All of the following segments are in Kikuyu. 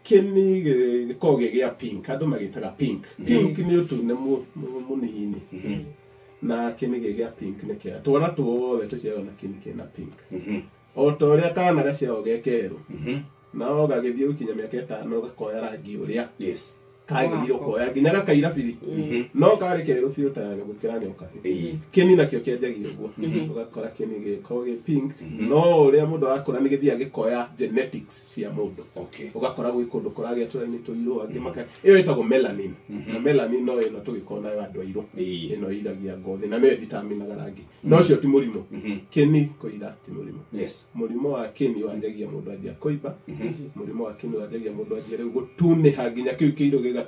Kĩni gĩkoragwo gĩ gĩa pink, andũ magĩtaga pink. Pink nĩ ũtune mũnini. Na kĩni gĩ gĩa pink nĩ kĩa twana tuothe tũciaragwo na kĩni kĩna pink. O ta ũrĩa kana gaciaragwo ge kerũ. Nao gagĩthiĩ gũkinya mĩaka 5 gakoya rangi ũrĩa kagĩrĩirwo kuoya nginya gakaira biri. No karĩ kerũ biũ ta gũkĩra nyoka. Kĩni nakĩo kĩanjagia ũguo. Ũgakora kĩni gĩkoragwo gĩ pink. No ũrĩa mũndũ arakũra nĩ gĩthiaga gĩkoya genetics cia mũndũ. Ũgakora gwĩ kũndũ kũragĩa tũraini tũirũ angĩ maka ĩyo ĩtagwo melanin. Na melanin no ĩno tũgĩkorwo nayo andũ airũ. Ĩno ĩiragia ngothi na nĩyo ĩdeterminaga rangi. No ũcio ti mũrimũ. Kĩni kũira ti mũrimũ. Mũrimũ wa kĩni wanjagia mũndũ anjia kũimba. Mũrimũ wa kĩni wanjagia mũndũ anjia rĩu gũtunĩha nginya kĩu kĩirũ gĩgatunĩha.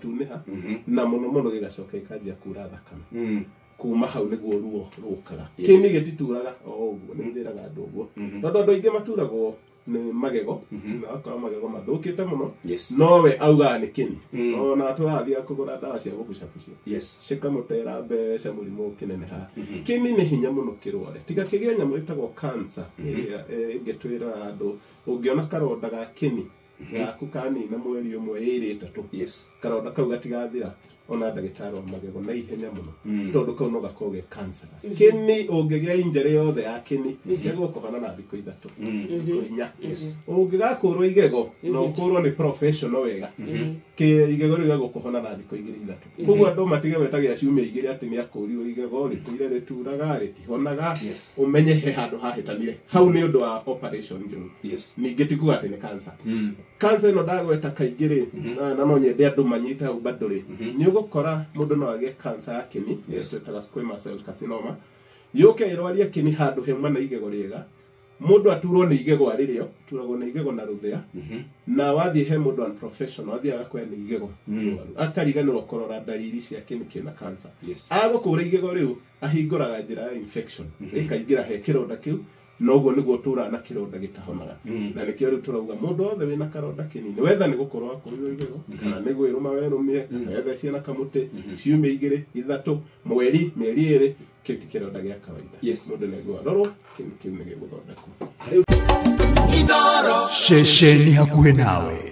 Na mũno mũno gĩgacoka gĩkanjia kura thakame. Kuma hau nĩguo ruo rũkaga. Kĩni gĩtituraga o ũguo, nĩ njĩraga andũ ũguo. Tondũ andũ aingĩ maturagwo nĩ magego, na akorwo magego mathũkĩte mũno. No we augaga nĩ kĩni. Ona tũrathiĩ kũgũra ndawa cia gũbucabucia. Cikamũtera mbeca mũrimũ ũkĩneneha. Kĩni nĩ hinya mũno kĩrware. Tiga kĩgĩe nyamũ ĩtagwo cancer ĩrĩa ĩngĩtwĩra andũ ũngĩona karonda ga kĩni gaku kanina mweri ũmwe ĩrĩ ĩtatũ. Karonda kau gatigathira ona ndagĩtarĩ wa magego na ihenya mũno. Tondũ kau no gakorwo ge cancerous. Kĩni ũngĩgĩa injury yothe ya kĩni gĩgũkũhona na thikũ 3. Thikũ 4. Ũngĩgakũrwo igego na ũkũrwo nĩ professional wega. Igego rĩu gĩgũkũhona na thikũ 2 3. Koguo andũ matige gwetagia ciumia 2 atĩ nĩ akũrirwo igego rĩtũire rĩturaga rĩtihonaga. Ũmenye he handũ hahĩtanire. Hau nĩ ũndũ wa operation njũru. Ningĩ ti kuga atĩ nĩ cancer. Cancer ĩno ndagweta kaingĩ rĩ, na no nyende andũ manyite hau bado rĩ. Nĩ ũgũkora mũndũ no agĩe cancer ya kĩni, twĩtaga squamous cell carcinoma. Yũke ĩrwarie kĩni handũ hema na igego rĩega. Mũndũ aturwo nĩ igego arĩ rĩo, aturagwo nĩ igego na rũthĩa. Na wathiĩ he mũndũ unprofessional, athiĩ agakoya nĩ igego rĩrwaru. Akariganĩrwo kũrora ndariri cia kĩni kĩna cancer. Agũkũra igego rĩu, ahingũraga njĩra ya infection. Ĩkaingĩra he kĩronda kĩu, na ũguo nĩguo ũtũraga na kĩronda gĩtahonaga. Na nĩkĩo rĩu tũrauga mũndũ wothe wĩna karonda kĩnini, wetha nĩ gũkorwo akũrirwo igego, kana nĩ gwĩrũma werũmire, kana wetha ciĩna kamũtĩ, ciumia 2, 3, mweri, mĩeri 2, kĩu ti kĩronda gĩa kawaida. Mũndũ nĩ arorwo, kĩni kĩu nĩ gĩgũthondekwo. Ceceni hakuhĩ nawe.